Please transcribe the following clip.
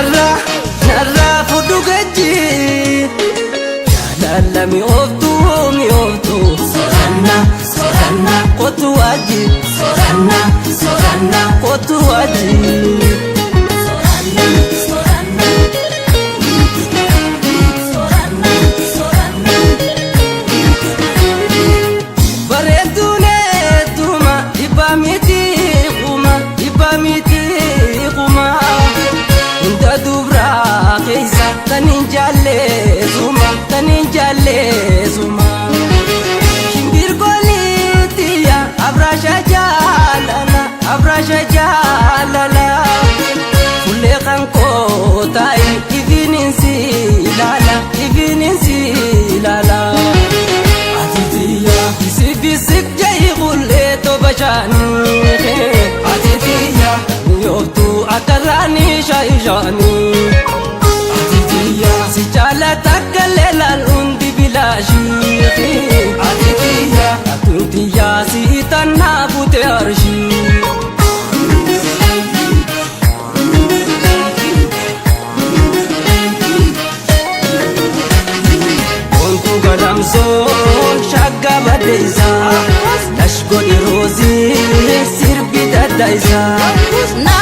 Narraa narraa fudhu gajji jaalala mi'ooftuu mi'ooftuu. Soranna soranna Kootu wajji soranna soranna kootu wajji. Soranna soranna soranna soranna. Bareeduun eetuma dhibbaa miti kuma dhibbaa miti kuma. Hunda dubraa keessa kan hin jaalleessuma kan hin jaalleessuma. Shimbirgooliitiya abraasha jaalala abraasha jaalala. Fuullee kan koo taa'i ifiniin si ilaala ifiniin si ilaala. Atitiyya bisik jahi qullee toba shaanii. Atitiyya mi'ooftuu akka raanii shaayishaanii. Atitiyya si jaalata akka leelaan hundi bilaashii. Atitiyya atuntiyya si tannaa bute arshii. Ontu galamsoon shagga baddeessa. Lash godhi roozii sirbi dadda isaa. Na